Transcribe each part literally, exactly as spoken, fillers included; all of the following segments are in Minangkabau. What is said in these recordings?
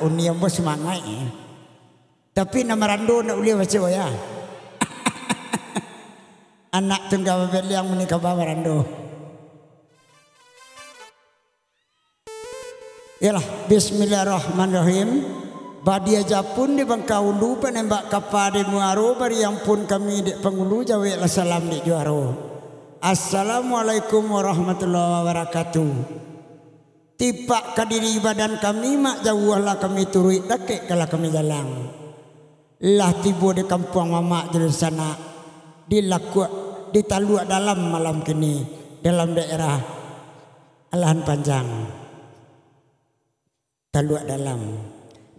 Uni ambo sumangaik, eh. Tapi nan marando ndak buliah baco, yo. Anak tunggal babeliang muni kaba marando. Iyolah, bismillahirrahmanirrahim. Badia Japun di Bangka Ulu, panembak kapa di Muaro, bariampun kami dek pangulu, jaweklah salam dek juaro. Assalamualaikum warahmatullahi wabarakatuh. Tipak ka diri badan kami, mak jauahlah kami turuik, dakek kalah kami jalang. Lah tibo di kampuang mamak jo dunsanak, di Lakuak, di Taluak Dalam malam kini, dalam daerah Alahan Panjang. Taluak Dalam.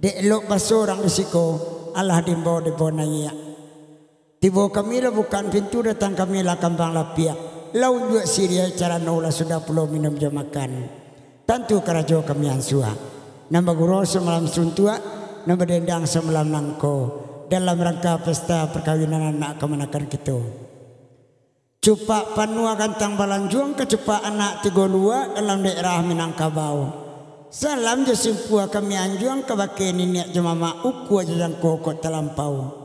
Dek elok baso urang di siko, alah dimbau-dimbau naiak. Tibo kami lah bukaan pintu, datang kami lah kambang lapiak. Lah unjuak siriah carano, lah sudah pulo minum jo makan. Tantu karajo kami ansua. Nan bagurau samalam suntuak, nan badendang samalam nangko. Dalam rangka pesta parkawinan anak kamanakan kito. Cupak panuah gantang balanjuang, kacupak anak tigo luak dalam daerah Minangkabau. Salam jo simpua kami anjuang, kabake niniak jo mamak, ukua jo jangko kok talampau.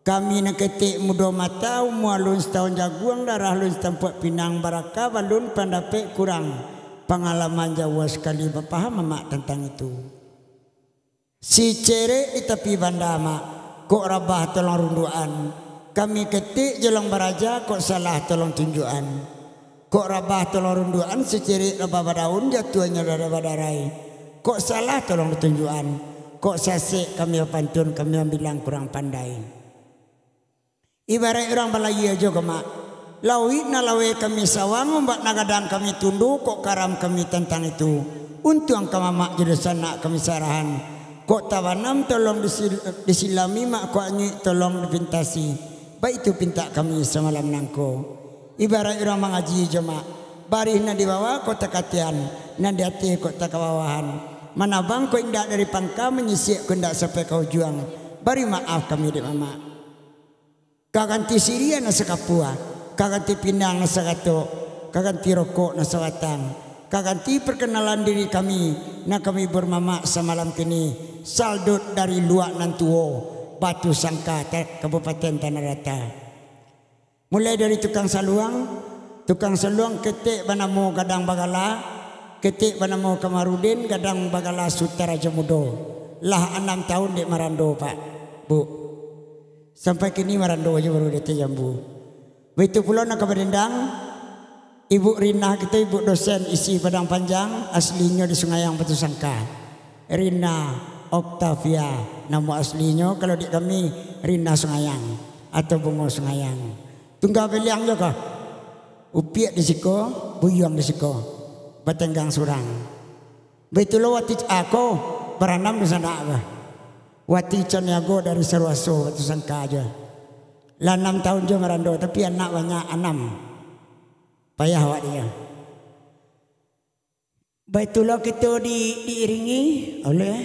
Kami nan ketek mudo mata, umua alun sataun jaguang, darah alun satampuak pinang, baraka balun pandapek kurang, pangalaman jauah sakali bapaham mamak tantang itu. Si cerek di tapi banda, mak, kok rabah tolong runduakan. Kami ketek jo urang baraja, kok salah tolong tunjuakan. Kok rabah tolong runduakan, si cerek rabah badaun, jatuahnyo darah badarai. Kok salah tolong ditunjuakan. Kok sasek kami bapantun, kami mambilang kurang pandai. Ibaraik urang balayia jo ko, mak. Lauik nan laweh kami sawang, ombak nan gadang kami tundo, kok karam kami tantang itu. Untuang ka mamak jo dunsanak kami sarahan. Kok tabanam tolong disil-, disilami, mak, kok anyuik tolong dipintasi. Baitu pintak kami samalam nangko. Ibaraik urang mangaji jo, mak. Barih nan di bawah kok takatian, nan di ateh kok takabawahan. Manabang kok indak dari pangka, manyisiak kok indak sampai ka ujuang. Bari maaf kami dek mamak. Ka ganti siriah nan sakapua, ka ganti pinang nan sagatok, ka ganti rokok nan sabatang, ka ganti parkanalan diri kami, nan kami buek mamak samalam kini, Saldot dari Luak Nan Tuo, Batusangka, Ta-, Kabupaten Tanah Data. Mulai dari tukang saluang, tukang saluang ketek banamo Gadang Bagala, ketek banamo Kamarudin, gadang bagala Sutarajo Mudo. Lah anam taun dek marando, Pak, Bu. Sampai kini marando jo baru di ateh jambu. Baitu pulo nan ka badendang, Ibu Rinah kito, ibu dosen isi Padang Panjang, aslinyo di Sungayang Batusangka. Rinah Octavia, namo aslinyo, kalau di kami, Rinah Sungayang atau Bungo Sungayang. Tunggal beliang jo ko. Upiak di siko, buyuang di siko. Batenggang surang. Baitulah wati ako, baranam di sanak ko. Wati Caniago dari Saruaso, Batusangka jo. Lah anam taun jo marando, tapi anak banyak, anam. Payah awak dinyo. Baitulah kito di, diiringi oleh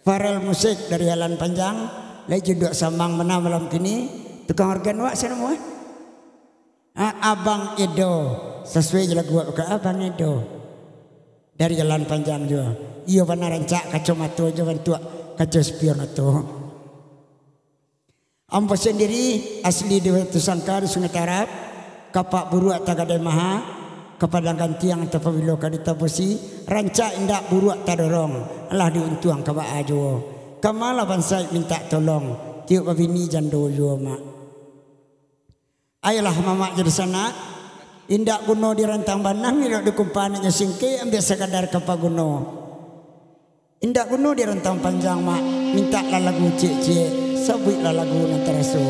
Farel Musik dari Alahan Panjang, lai jo duduak samang bana malam kini, tukang organ wak sia namo, eh? Ah, Abang Edo, sasuai jo lagu wak bukan, Abang Edo. Dari Alahan Panjang juo. Iyo bana rancak kaco mato jo bantuak kaco spion mato. Ambo sandiri asli di Batusangka di Sungai Tarab, kapak buruak tagadai maha, ka padang gantiang tapabilo ka ditabusi, rancak indak buruak tadorong, alah diuntuang ka baa juo. Kamalah bansaik mintak tolong, tiok babini jando juo, mak. Ayolah mamak jo dunsanak, indak guno dirantang banang, indak dikumpa anak nyo singkek, ambiak sakadar ka paguno. Indak guno dirantang panjang, mak, mintaklah lagu ciek-ciek, sabuiklah lagu nan taraso.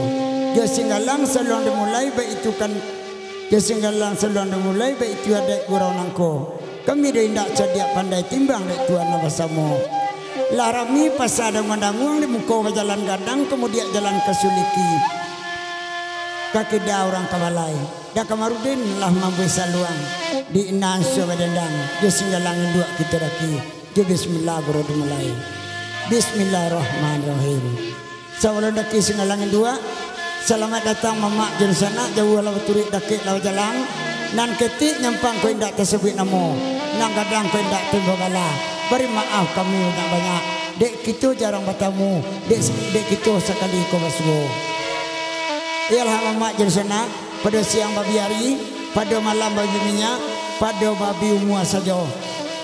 Jo singgalang saluang dimulai, baitu kan, jo singgalang saluang dimulai, baitu adaik gurau nangko. Kami doh indak cadiak pandai, timbang dek Tuhan nan basamo. Lah rami pasa danguang-danguang, di muko bajalan gadang, kamudiak jalan ka Suliki. Ka kida urang ka balai. Da Kamarudin lah mambuih saluang, di nan suah badendang, jo singgalang induak kito daki. Jo bismillah guru dimulai. Bismillahirrahmanirrahim. Sabalun daki singgalang induak, salamaik datang mamak jo dunsanak, jauah lah baturuik, dakek lah bajalang. Nan ketek nyampang kok indak tasabuik namo, nan gadang kok indak timbua bala. Bari maaf kami banyak-banyak, dek kito jarang batamu, dek, dek kito sakali ko basuo. Iyolah, mamak jo dunsanak, pado siang babi ari, pado malam babi minyak, pado babi umua sajo.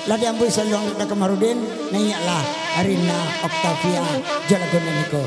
Lah diambuih saluang dek Da Kamarudin, naiaklah Rina Octavia jo lagu nan iko.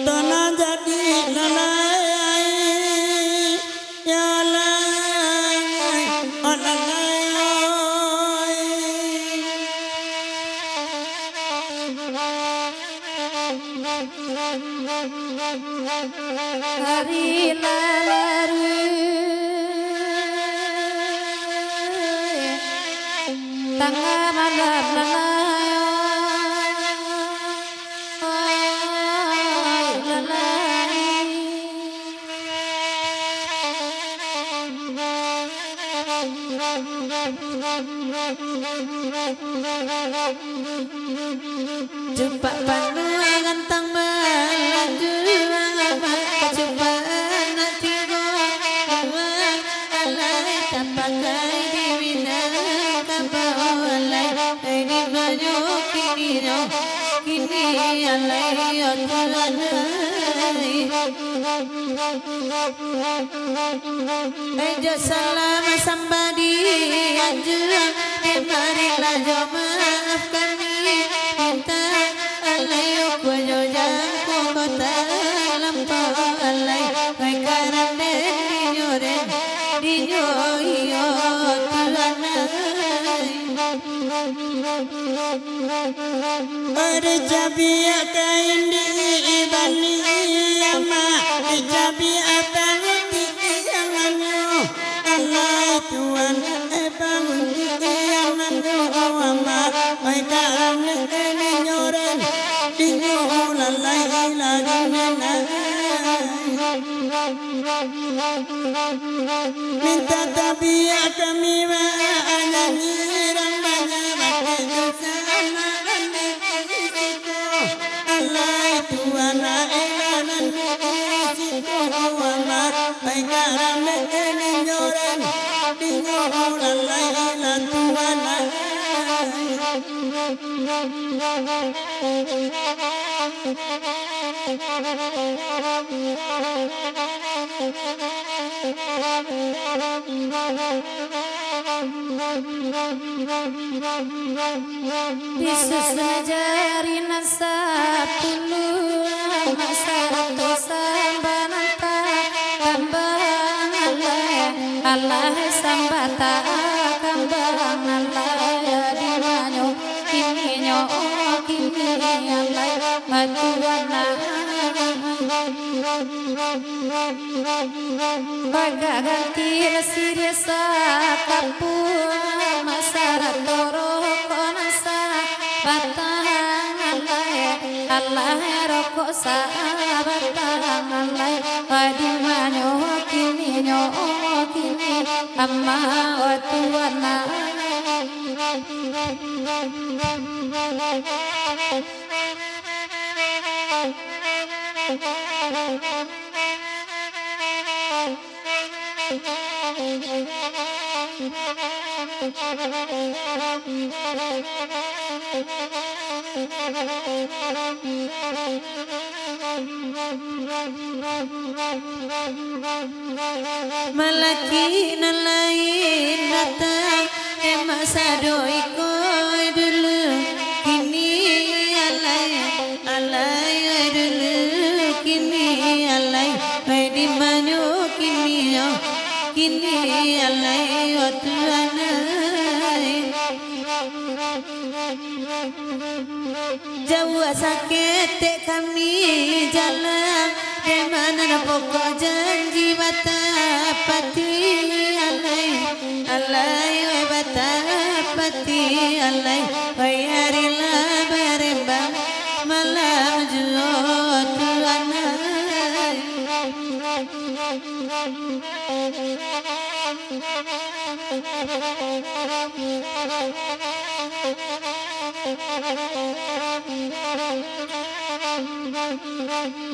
Tanah jadi lalai, ya lalai, oh lalai, oi. Hari lah larut, tangah malam lah larut, lalai. Cupak panuah gantang balanjuang, cupak anak tigo buah, alai tapakai di Minangkabau, alai di banyo kininyo, kini alai yo Tuhan ai. Ejo salam sambah di anjuang, eh, marilah jo maaf kami minta, alai ko jo jangko ko talampau alai, oi karande dinyo den, dinyo iyo Tuhan ai. Dicabiak kain di bani amak, dicabiak tangan di tangan nyo. Alai Tuhan, eh, bangun di tangan nyo amak, oi karande dinyo den, dinyo lalai lah dinyo. Mintak tabiak kami manyanyi, rang banyak bakeh dosa anak nan di siko. Alai Tuhan, alah nan di siko amak, oi karande dinyo den, dinyo lalai lah Tuhan ai. Disusun jari nan sapuluah, sarato sambah nan takambang alai, alai sambah takambang alai, di manyo kininyo, oh, kini alai, Tuhan ai. Bagaganti siriah sakapuang, sarato rokok nan sabatang alai, alai rokok sabatang alai, di ma- kini, ama, o tuan ai. Malaki nan lain datang, dek mak sado iko dulu. Kini alai, alai dulu, kini alai, pai di manyo kini yo, kini alai, o tuan ai. Jauah saketek kami jalan, dek mak nan pokok janji batapati alai, alai, wai batapati alai, wai ari lah barembang, malam juo tuan ai.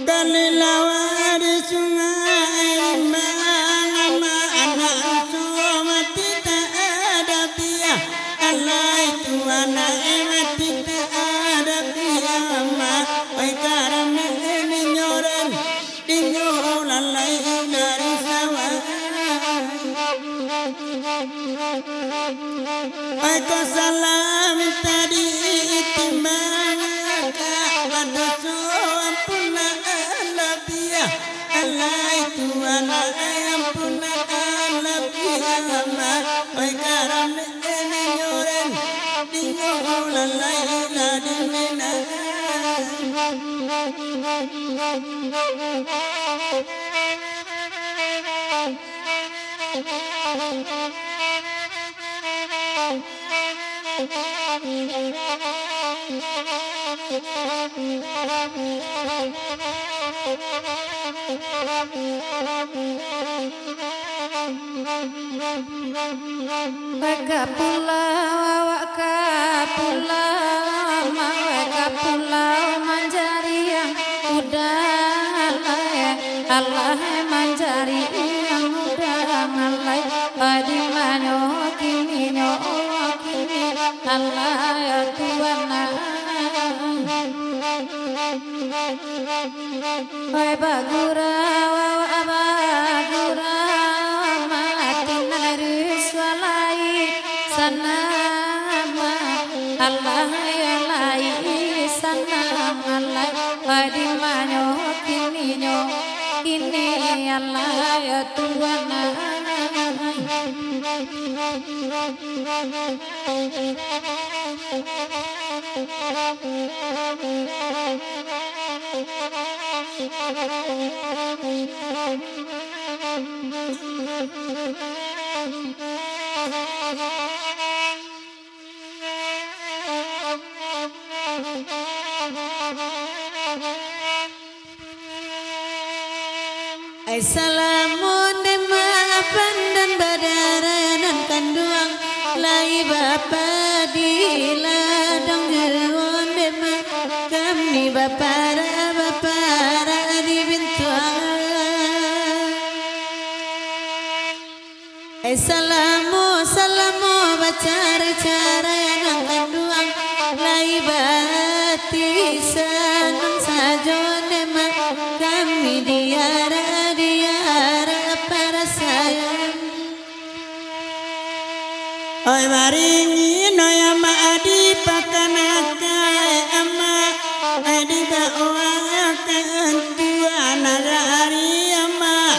Kalilawar di Sungai Limbang, ama, anak asuah mati tak ada biak. Alai tuan ai, mati tak ada biak, ama. Oi, karamek ninyo den, dinyo lalai dari sawah. Ai, ko salah minta ditimbang, ka badoso ampunan labiah. Alai tuan ai, ampunan labiah, ama. Oi, karamek ninyo den, dinyo lalai lah di Minang. Wai ka pulau, awak ka pulau, ama, wai ka pulau manjariang udang alai, alai manjariang udang alai. Pai di manyo kininyo, kini alai, tuan ai. Oi, bagurau, awak bagurau, mati nan rusuah lai sanang, alah, yo lai sanang, alah, pai di manyo kininyo, kini, alah, yo tuan ai. Ai salamo dek mak pandan badarah nan kanduang, lai bapadi ladang juo dek mak, kami baparak, baparak di bintuang. Eh, salamo, salamo bacarai-carai nan kanduang, lai baati sanang sajo dek mak kami diarak-diarak parasaian. Oi, baringin, oi, amak, dipakanakan, eh, amak, eh, dibaoakan tuan nagari, amak.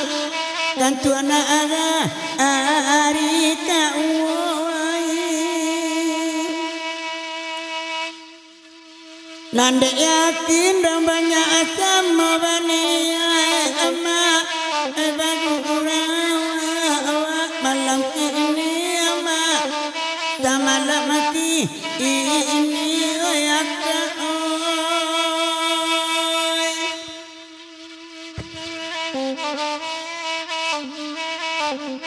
Kan tuan nak arah ari ka uwai. Nan dek yakin dong banyak samo baniaik, amak, eh, bagurau awak malam kini, amak. Samalam mati ini, oi, akak, oi. Oi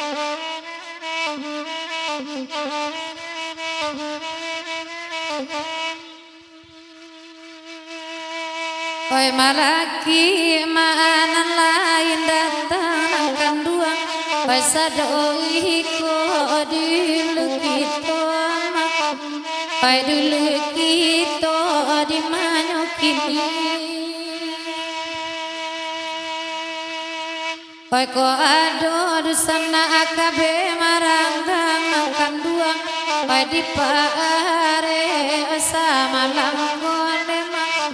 malaki ma nan lain datang nan kanduang, oi sado iko di ulu kito ma, oi di ulu kito di manyo kini. Oi ko ado dusanak kabeh maranggang nan kanduang, oi di paarek, oi samalam ko demang,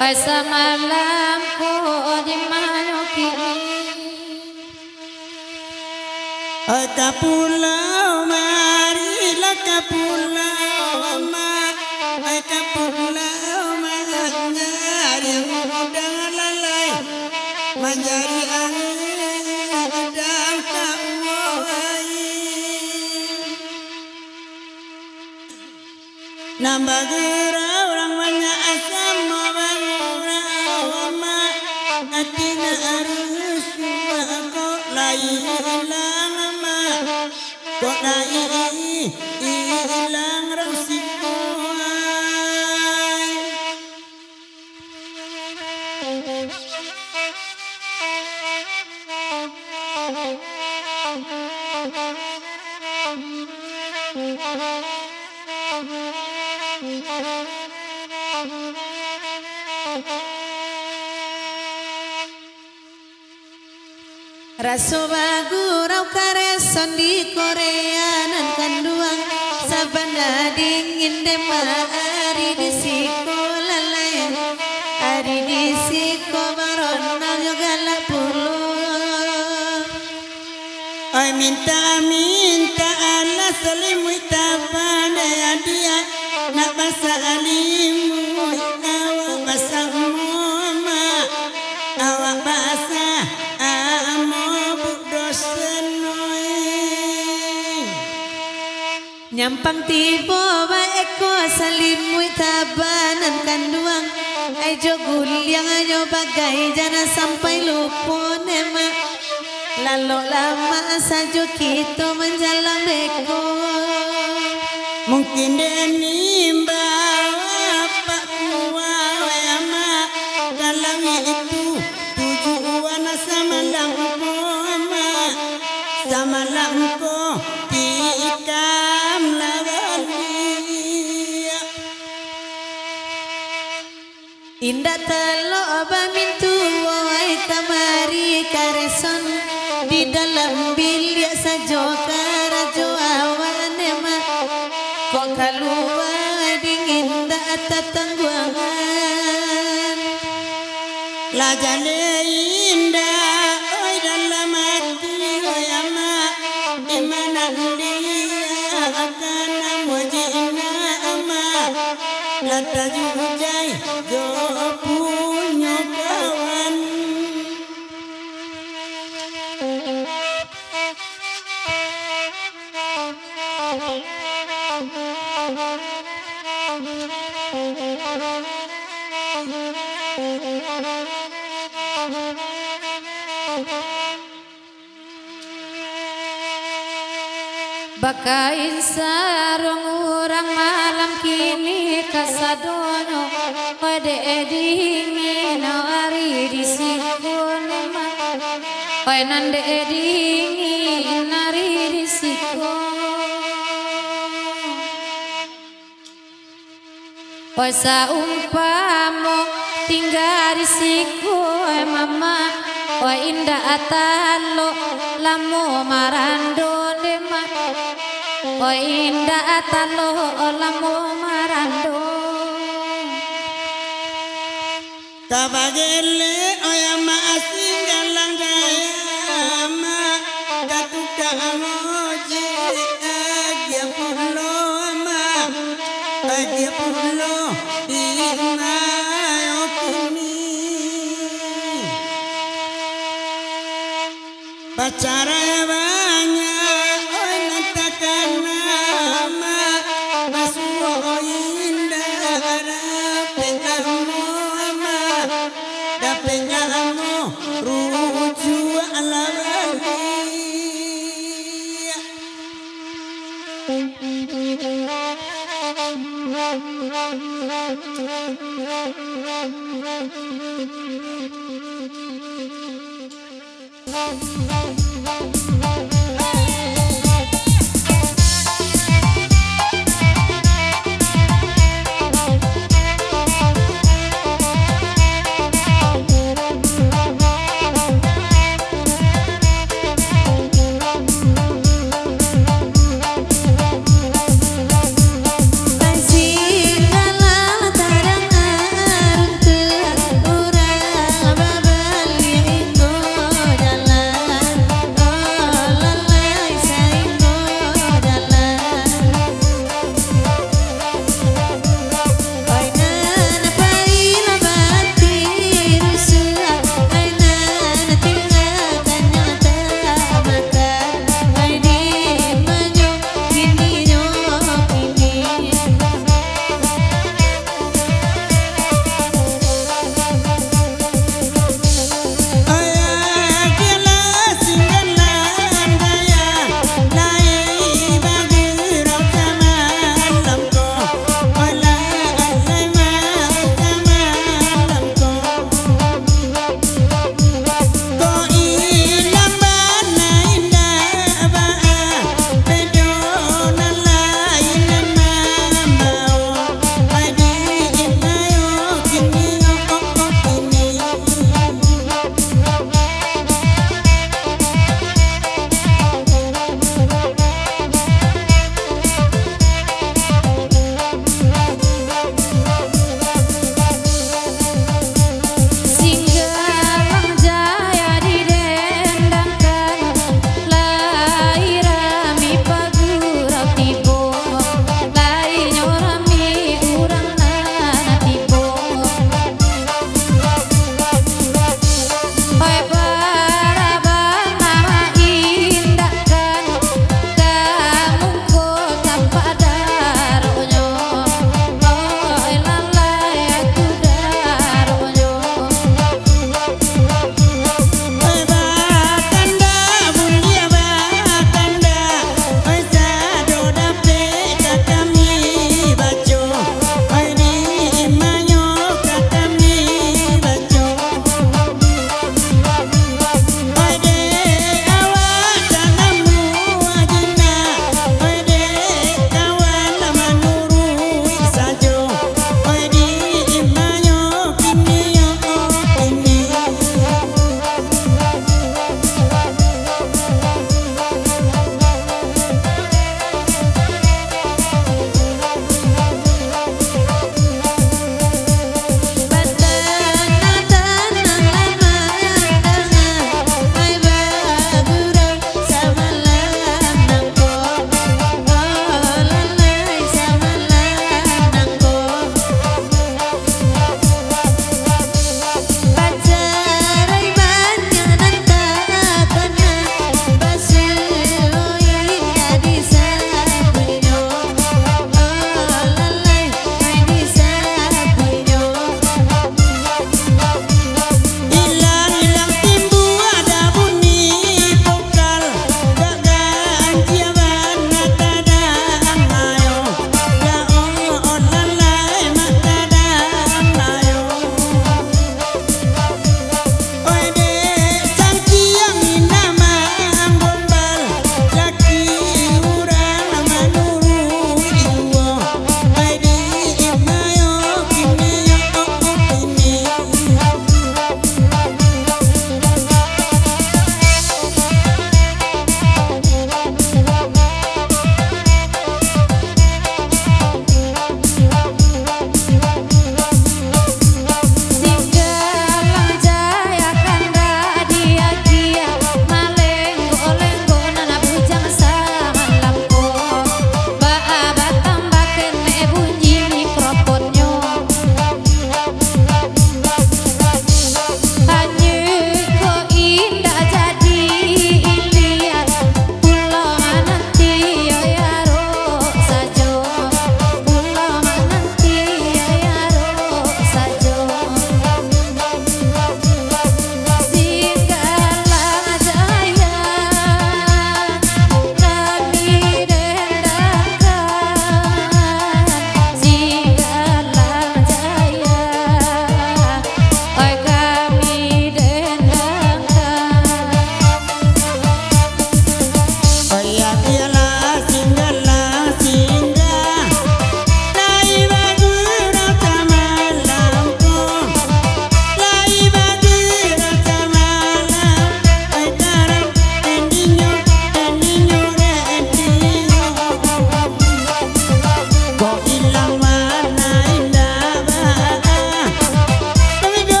oi samalam ko di manyo kini. Oi ka pulau, marilah ka pulau, Mak. Oi ka pulau, manjadi udang lalai, manjadi angin udang ka uwai. Nan bagurau urang banyak, samo bagurau, Mak. Ati nak aruih suah kok lai ilang, Mak. Kok lai ilang rang sikuai. Raso bagurau kareson di Korea nan kanduang, sabana dingin dema ari di siko lalai, ari di siko baronang jo galak pulo. Ai minta, minta alah salimuik taban dek adiak, nak basalimuik awak basamo, Mak. Awak basa amo buk dosen oi. Nyampang tibo baeko salimuik taban nan kanduang, ai jo guliang nyo bagai, jan sampai lupo ne, Mak. Lalok lamak sajo kito manjalang beko. Mungkin dek nimbau apak kuwa, wai amak, kalau itu tujuan samalam ko, amak. Samalam ko tikam lah baliak. Indak talok bamintuo ai kamari kareson, di dalam biliak sajo karajo awak ne, Mak. Kok kalua dingin indak tatangguangan. Lah jaleh indak, oi, dalam ati, oi, amak. Iman nan dia akan amuah jinak, amak. Lah tajujai jo punyo kawan. Bakain saruang urang malam kini kasadonyo, oi dek dingin ari di siko ne, Mak. Oi nan dek dingin ari di siko. Oi saumpamo tingga di siko, oi Mamak, oi indak talok lamo marando, Mak. Oi indak talok lamo marando. Ka bagelek, oi amak, asing galang gaya, amak. Ka tukang ojek, agiah pulo, amak. Agiah pulo, di mayo kini. Pacarai banyak, oi, nan takana, Mak. Basuo indak dapek lamo, Mak. Dapek lamo, rujuak lah baliak.